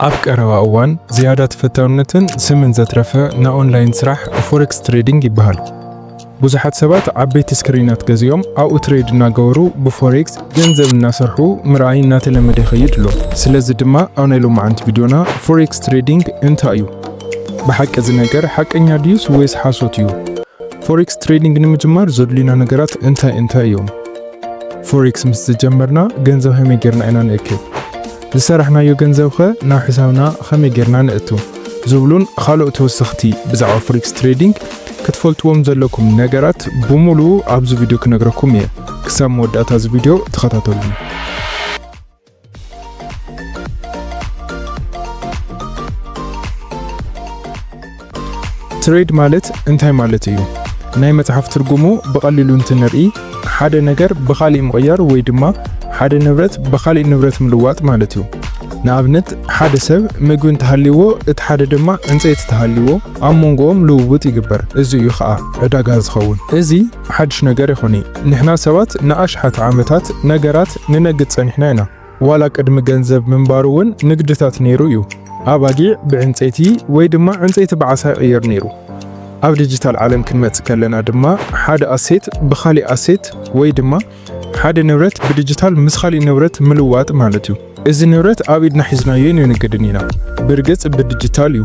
ኣብ ቀረባ እዋን ዝያዳ ተፈታውነትን ስምን ዘትረፈ ናይ ኦንላይን ስራሕ ፎሬክስ ትሬዲንግ ይበሃል። ብዙሓት ሰባት ዓበይቲ ስክሪናት ገዚኦም ኣብኡ ትሬድ እናገበሩ ብፎሬክስ ገንዘብ እናሰርሑ ምርኣይ እናተለመደ ይኸይድ ኣሎ። ስለዚ ድማ ኣብ ናይ ሎማዓንቲ ቪድዮና ፎሬክስ ትሬዲንግ እንታይ እዩ? ብሓቂ እዚ ነገር ሓቀኛ ድዩስ ወይስ ሓሶት እዩ? ፎሬክስ ትሬዲንግ ንምጅማር ዘድልዩና ነገራት እንታይ እንታይ እዮም? ፎሬክስ ምስ ዝጀመርና ገንዘብ ከመይ ጌርና ኢና ንእክብ? ዝሰራሕናዮ ገንዘብ ኸ ናብ ሕሳብና ከመይ ጌርና ነእቱ? ዝብሉን ካልኦት ተወሰኽቲ ብዛዕባ ፎሬክስ ትሬዲንግ ክትፈልጥዎም ዘለኩም ነገራት ብምሉኡ ኣብዚ ቪድዮ ክነግረኩም እየ። ክሳብ መወዳእታ እዚ ቪድዮ ተኸታተሉኒ። ትሬድ ማለት እንታይ ማለት እዩ? ናይ መጽሓፍ ትርጉሙ ብቐሊሉ እንትንርኢ፣ ሓደ ነገር ብኻሊእ ምቕያር ወይ ድማ ሓደ ንብረት ብኻሊእ ንብረት ምልዋጥ ማለት እዩ። ንኣብነት፣ ሓደ ሰብ ምግቢ እንተሃልይዎ፣ እቲ ሓደ ድማ ዕንጸይቲ ተሃልይዎ፣ ኣብ መንጎኦም ልውውጥ ይግበር። እዚ እዩ ኸኣ ዕዳጋ ዝኸውን። እዚ ሓድሽ ነገር ይኾነ። ንሕና ሰባት ንኣሽሓት ዓመታት ነገራት ንነግድ ጸኒሕና ኢና። ዋላ ቅድሚ ገንዘብ ምንባሩ እውን ንግድታት ነይሩ እዩ። ኣባጊዕ ብዕንጸይቲ ወይ ድማ ዕንጸይቲ ብዓሳ ይቕየር ነይሩ። ኣብ ዲጂታል ዓለም ክንመጽእ ከለና ድማ ሓደ ኣሴት ብኻሊእ ኣሴት ወይ ድማ ሓደ ንብረት ብዲጂታል ምስ ኻሊእ ንብረት ምልዋጥ ማለት እዩ። እዚ ንብረት ኣብ ኢድና ሒዝናዮ ንነግድን ኢና። ብርግጽ ብዲጂታል እዩ።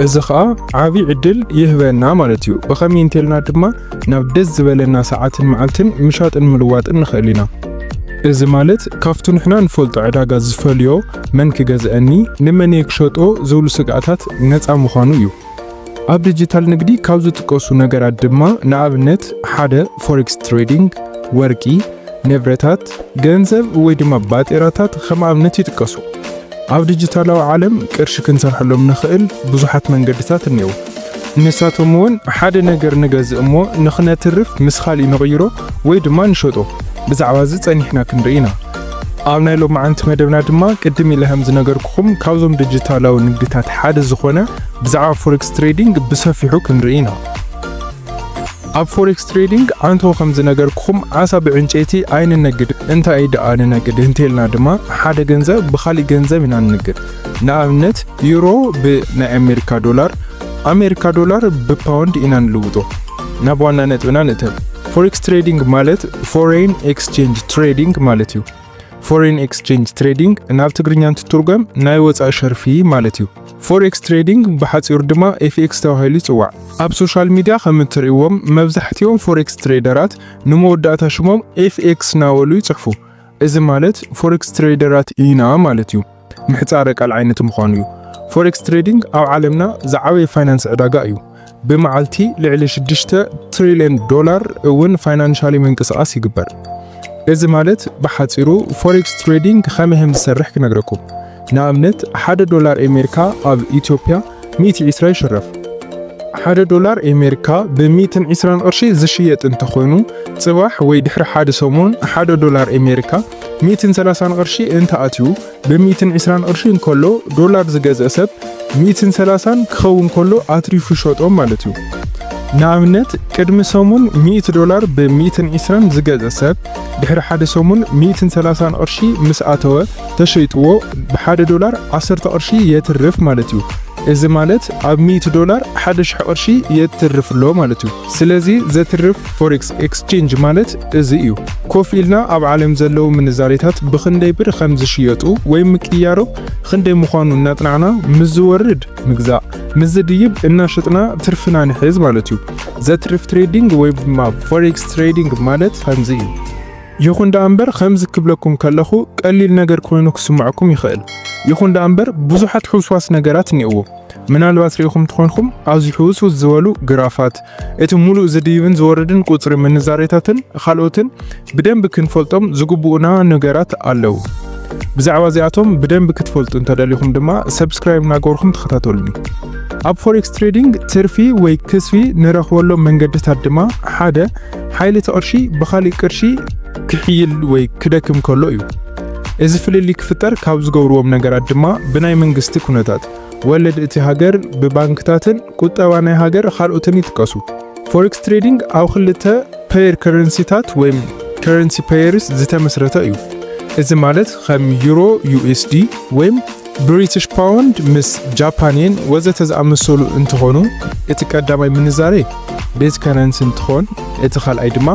እዚ ኸኣ ዓቢ ዕድል ይህበና ማለት እዩ። ብኸመይ እንተልና ድማ ናብ ደስ ዝበለና ሰዓትን መዓልትን ምሻጥን ምልዋጥን ንኽእል ኢና። እዚ ማለት ካብቲ ንሕና ንፈልጦ ዕዳጋ ዝፈልዮ መን ክገዝአኒ፣ ንመን እየ ክሸጦ ዝብሉ ስግኣታት ነጻ ምዃኑ እዩ። ኣብ ዲጂታል ንግዲ ካብ ዝጥቀሱ ነገራት ድማ ንኣብነት ሓደ ፎሬክስ ትሬዲንግ፣ ወርቂ፣ ንብረታት፣ ገንዘብ ወይ ድማ ባጤራታት ከም ኣብነት ይጥቀሱ። ኣብ ዲጂታላዊ ዓለም ቅርሺ ክንሰርሐሎም ንኽእል ብዙሓት መንገድታት እኔዉ። ንሳቶም እውን ሓደ ነገር ንገዝእ እሞ ንኽነትርፍ ምስ ኻሊእ ንቕይሮ ወይ ድማ ንሸጦ። ብዛዕባ እዚ ጸኒሕና ክንርኢ ኢና። ኣብ ናይ ሎማዓንቲ መደብና ድማ ቅድም ኢለ ከም ዝነገርኩኹም ካብዞም ዲጂታላዊ ንግድታት ሓደ ዝኾነ ብዛዕባ ፎሬክስ ትሬዲንግ ብሰፊሑ ክንርኢ ኢና። ኣብ ፎሬክስ ትሬዲንግ ዓንቶ ከም ዝነገርኩኹም ዓሳ ብዕንጨይቲ ኣይንነግድ። እንታይ ደኣ ንነግድ እንተልና ድማ ሓደ ገንዘብ ብኻሊእ ገንዘብ ኢና ንንግድ። ንኣብነት ዩሮ ብናይ ኣሜሪካ ዶላር፣ ኣሜሪካ ዶላር ብፓውንድ ኢና ንልውጦ። ናብ ዋና ነጥብና ንእተብ። ፎሬክስ ትሬዲንግ ማለት ፎሬን ኤክስቼንጅ ትሬዲንግ ማለት እዩ። ፎሬን ኤክስቼንጅ ትሬዲንግ ናብ ትግርኛ እንትትርጎም ናይ ወፃኢ ሸርፊ ማለት እዩ። ፎሬክስ ትሬዲንግ ብሓፂሩ ድማ ኤፍኤክስ ተባሂሉ ይፅዋዕ። ኣብ ሶሻል ሚድያ ከም እትርእይዎም መብዛሕትኦም ፎሬክስ ትሬደራት ንመወዳእታ ሽሞም ኤፍኤክስ እናበሉ ይፅሕፉ። እዚ ማለት ፎሬክስ ትሬደራት ኢና ማለት እዩ። ምሕፃረ ቃል ዓይነት ምዃኑ እዩ። ፎሬክስ ትሬዲንግ ኣብ ዓለምና ዝዓበየ ፋይናንስ ዕዳጋ እዩ። ብመዓልቲ ልዕሊ ሽዱሽተ ትሪልዮን ዶላር እውን ፋይናንሻሊ ምንቅስቓስ ይግበር። እዚ ማለት ብሓፂሩ ፎሬክስ ትሬዲንግ ከመይ ከም ዝሰርሕ ክነግረኩም። ንኣብነት ሓደ ዶላር ኣሜሪካ ኣብ ኢትዮጵያ ሚእቲ ዕስራ ይሽረፍ። ሓደ ዶላር ኣሜሪካ ብሚእትን ዕስራን ቅርሺ ዝሽየጥ እንተኾይኑ፣ ጽባሕ ወይ ድሕሪ ሓደ ሰሙን ሓደ ዶላር ኣሜሪካ ሚእትን ሰላሳን ቅርሺ እንተኣትዩ፣ ብሚእትን ዕስራን ቅርሺ እንከሎ ዶላር ዝገዝእ ሰብ ሚእትን ሰላሳን ክኸውን ከሎ ኣትሪፉ ይሸጦም ማለት እዩ። ንኣብነት ቅድሚ ሰሙን ሚእቲ ዶላር ብሚእትን ዕስራን ዝገዝእ ሰብ ድሕሪ ሓደ ሰሙን ሚእትን ሰላሳን ቅርሺ ምስ ኣተወ ተሸይጥዎ ብሓደ ዶላር ዓሰርተ ቅርሺ የትርፍ ማለት እዩ። እዚ ማለት ኣብ ሚእቲ ዶላር ሓደ ሽሕ ቅርሺ የትርፍ ኣሎ ማለት እዩ። ስለዚ ዘትርፍ ፎሬክስ ኤክስቼንጅ ማለት እዚ እዩ። ኮፍ ኢልና ኣብ ዓለም ዘለዉ ምንዛሬታት ብኽንደይ ብር ከም ዝሽየጡ ወይ ምቅያሮም ክንደይ ምዃኑ እናጽናዕና ምስ ዝወርድ ምግዛእ፣ ምስ ዝድይብ እናሸጥና ትርፍና ንሕዝ ማለት እዩ። ዘትርፍ ትሬዲንግ ወይ ድማ ፎሬክስ ትሬዲንግ ማለት ከምዚ እዩ። ይኹን ደኣ እምበር ከምዚ ክብለኩም ከለኹ ቀሊል ነገር ኮይኑ ክስምዐኩም ይኽእል። ይኹን ደኣ እምበር ብዙሓት ሕውስዋስ ነገራት እኒእዎ። ምናልባት ርኢኹም ትኾንኩም ኣብዚ ሕውስውስ ዝበሉ ግራፋት፣ እቲ ሙሉእ ዝድይብን ዝወርድን ቁጽሪ ምንዛሬታትን ካልኦትን ብደንቢ ክንፈልጦም ዝግብኡና ነገራት ኣለዉ። ብዛዕባ እዚኣቶም ብደንቢ ክትፈልጡ እንተደሊኹም ድማ ሰብስክራይብ እናገበርኩም ተኸታተሉኒ። ኣብ ፎሬክስ ትሬዲንግ ትርፊ ወይ ክስቢ ንረኽበሎም መንገድታት ድማ ሓደ ሓይሊ እቲ ቅርሺ ብኻሊእ ቅርሺ ክሕይል ወይ ክደክም ከሎ እዩ። እዚ ፍልልይ ክፍጠር ካብ ዝገብርዎም ነገራት ድማ ብናይ መንግስቲ ኩነታት፣ ወለድ እቲ ሃገር፣ ብባንክታትን ቁጠባ ናይ ሃገር ካልኦትን ይጥቀሱ። ፎሬክስ ትሬዲንግ ኣብ ክልተ ፔየር ከረንሲታት ወይም ከረንሲ ፔየርስ ዝተመስረተ እዩ። እዚ ማለት ከም ዩሮ ዩኤስዲ ወይም ብሪቲሽ ፓውንድ ምስ ጃፓን የን ወዘተ ዝኣመሰሉ እንትኾኑ፣ እቲ ቀዳማይ ምንዛሬ ቤዝ ከረንሲ እንትኾን፣ እቲ ካልኣይ ድማ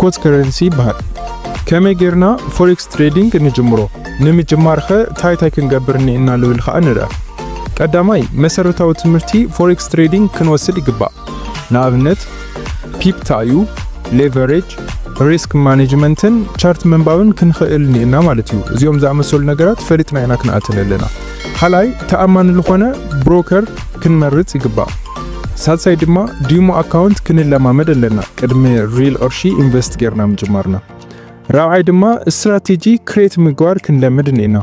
ኮት ከረንሲ ይበሃል። ከመይ ጌርና ፎሬክስ ትሬዲንግ ንጅምሮ? ንምጅማር ኸ እንታይ እንታይ ክንገብር እኒኤና ልብል ኸዓ ንርአ። ቀዳማይ መሰረታዊ ትምህርቲ ፎሬክስ ትሬዲንግ ክንወስድ ይግባእ። ንኣብነት ፒፕ ታዩ፣ ሌቨሬጅ፣ ሪስክ ማኔጅመንትን ቻርት ምንባብን ክንኽእል እኒኤና ማለት እዩ። እዚኦም ዝኣመሰሉ ነገራት ፈሊጥና ኢና ክንኣትን ኣለና። ካልኣይ ተኣማኒ ዝኾነ ብሮከር ክንመርጽ ይግባእ። ሳልሳይ ድማ ዲሞ ኣካውንት ክንለማመድ ኣለና ቅድሚ ሪል ቅርሺ ኢንቨስት ጌርና ምጅማርና። ራብዓይ ድማ ስትራቴጂ ክሬት ምግባር ክንለምድ እኒኤና።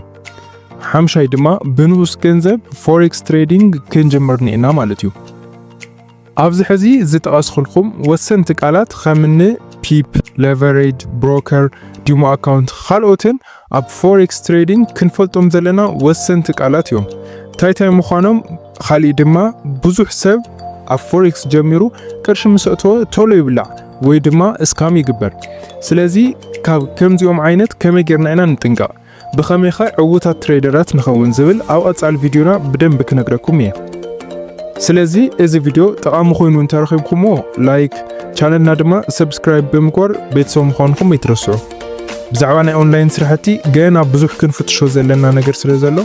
ሓምሻይ ድማ ብንኡስ ገንዘብ ፎሬክስ ትሬዲንግ ክንጅምር እኒኤና ማለት እዩ። ኣብዚ ሕዚ ዝጠቐስኩልኩም ወሰንቲ ቃላት ከምኒ ፒፕ፣ ሌቨሬጅ፣ ብሮከር፣ ዲሞ ኣካውንት ካልኦትን ኣብ ፎሬክስ ትሬዲንግ ክንፈልጦም ዘለና ወሰንቲ ቃላት እዮም። እንታይ እንታይ ምዃኖም፣ ካሊእ ድማ ብዙሕ ሰብ ኣብ ፎሬክስ ጀሚሩ ቅርሺ ምስ ኣእተወ ቶሎ ይብላዕ ወይ ድማ ስካም ይግበር። ስለዚ ካብ ከምዚኦም ዓይነት ከመይ ጌርና ኢና ንጥንቀቕ? ብኸመይኸ ዕዉታት ትሬደራት ንኸውን ዝብል ኣብ ቀጻሊ ቪድዮና ብደንቢ ክነግረኩም እየ። ስለዚ እዚ ቪድዮ ጠቓሚ ኮይኑ እንተረኺብኩምዎ ላይክ፣ ቻነልና ድማ ሰብስክራይብ ብምግባር ቤተሰብ ምዃንኩም ኣይትረስዑ። ብዛዕባ ናይ ኦንላይን ስራሕቲ ገና ብዙሕ ክንፍትሾ ዘለና ነገር ስለ ዘሎ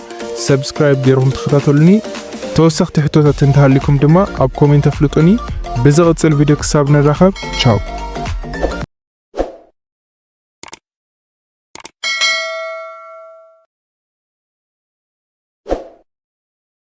ሰብስክራይብ ገይርኩም ተኸታተሉኒ። ተወሰኽቲ ሕቶታት እንተሃሊኩም ድማ ኣብ ኮሜንት ኣፍልጡኒ። ብዝቕጽል ቪድዮ ክሳብ ንራኸብ ቻው።